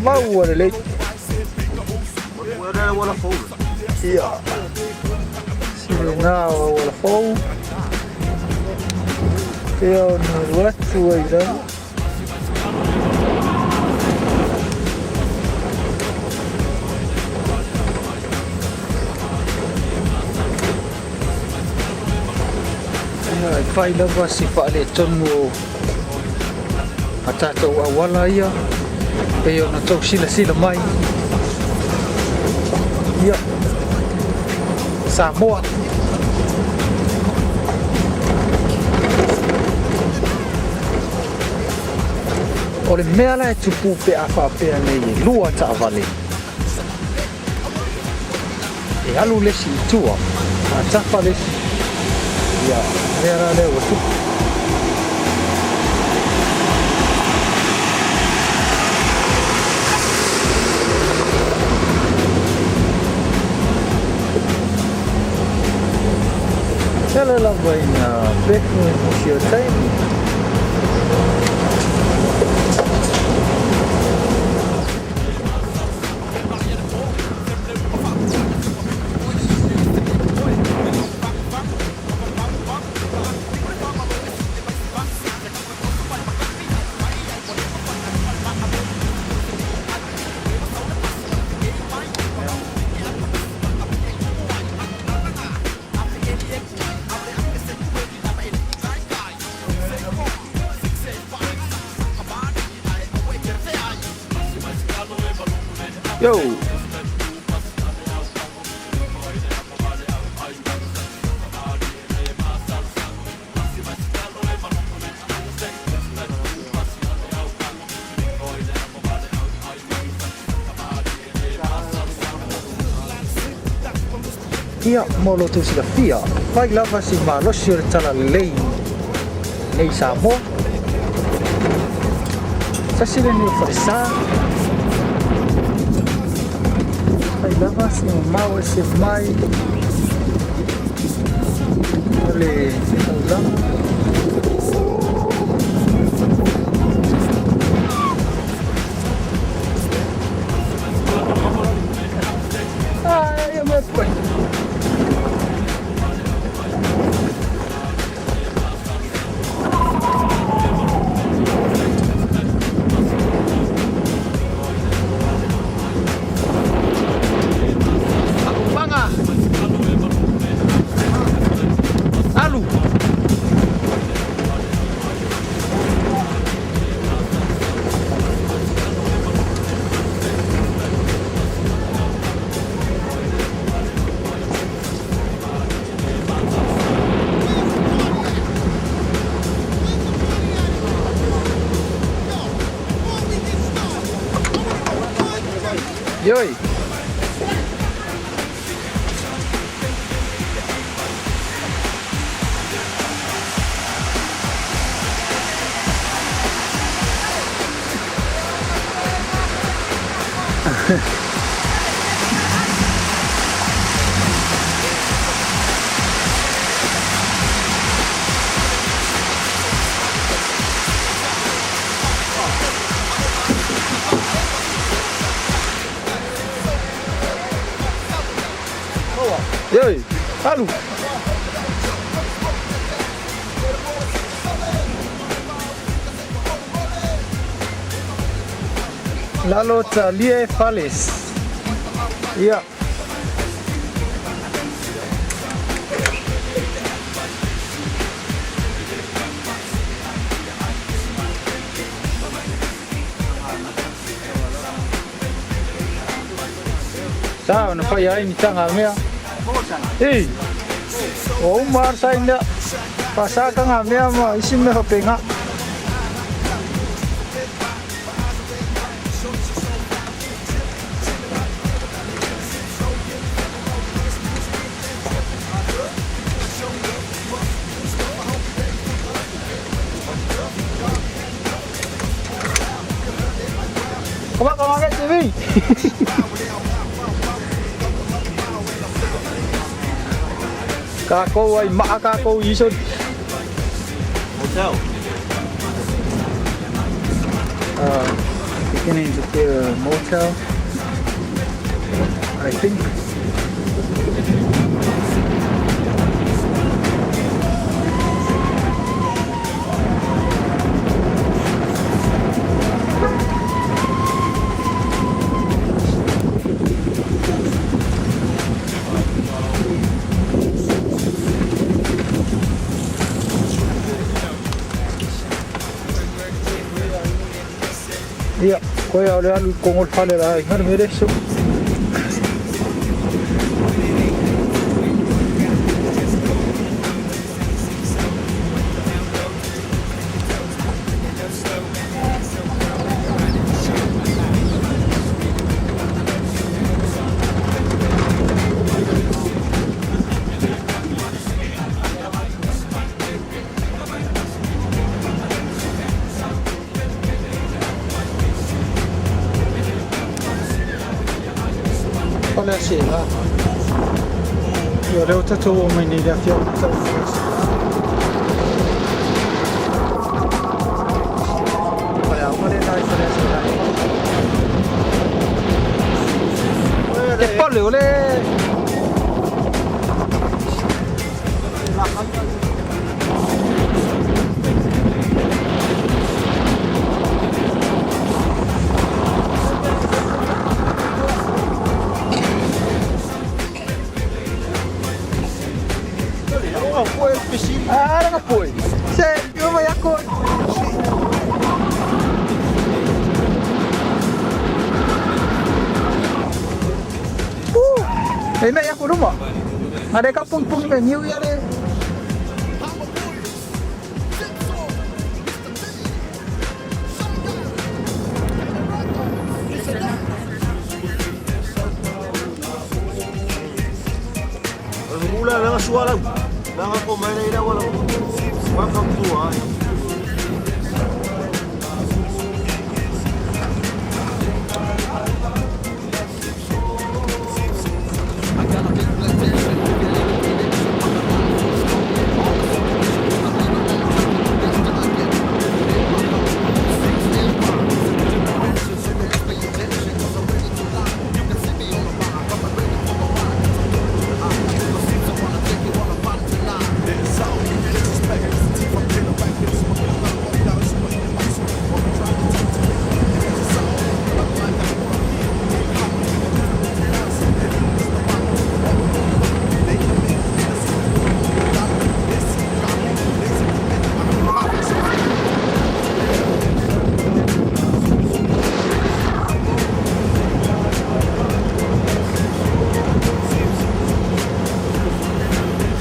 Maua lelei. Ia. Sili na o auala fou. Pea ona alu atu ai lalo. Ia, e fai lava si faaletonu o a tatou auala ia pei ona tou silasila mai. Ia, Samoa. O le mea la e tupu pe a faapea nei e lua taavale, e alu le isi i tua, a tafa le isi. Ia, mea la lea ua tupu. Tele lava ina pefu i nisi o taimi. Yo! Ia, mo lo outou silafia, fai lava si malosi o le talalelei nei i Samoa. Tasi lenei o falesa. Fai lava si mamao ese mai o le taulaga. Alu! Yoi! Yoi! Alu! Lalo talie fales. Ia. Sa ona fai ai ni tanga mea. Ei. O uma sa ina. Pasa ka ngā mea ma isi mea hopenga. Các bạn có TV. Kākou ai maa kākou i so. Hotel. Beginning to be a motel, I think. Ia, koe au le alu i kongo le fale la i ngana mere so. Faleasiela. Ia, lea ua tatou oo mai nei i le afiafi tau Faleasiela. Faleaoga lena i Faleasiela. E pale o le. Ah, nga poi. Se, yo vai a ko. Eh, nak aku rumah. Ada kat pung-pung ni new ya le. Ula na suala. Nanga ko mai nei wala. Welcome to ah.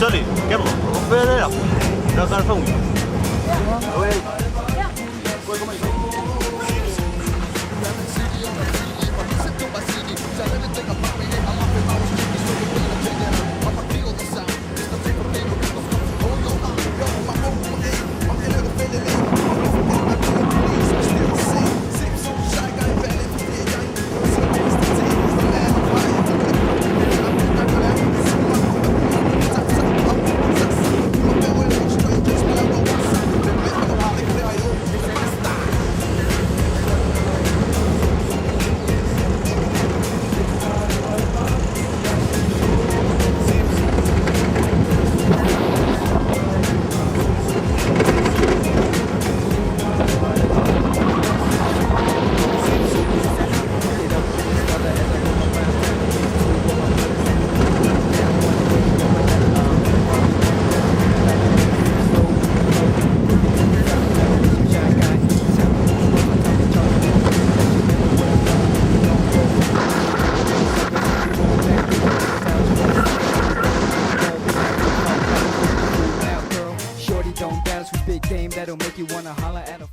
这里干嘛？我回来了，那干饭。喂。 Shorty don't bounce with big game that'll make you wanna holler at a.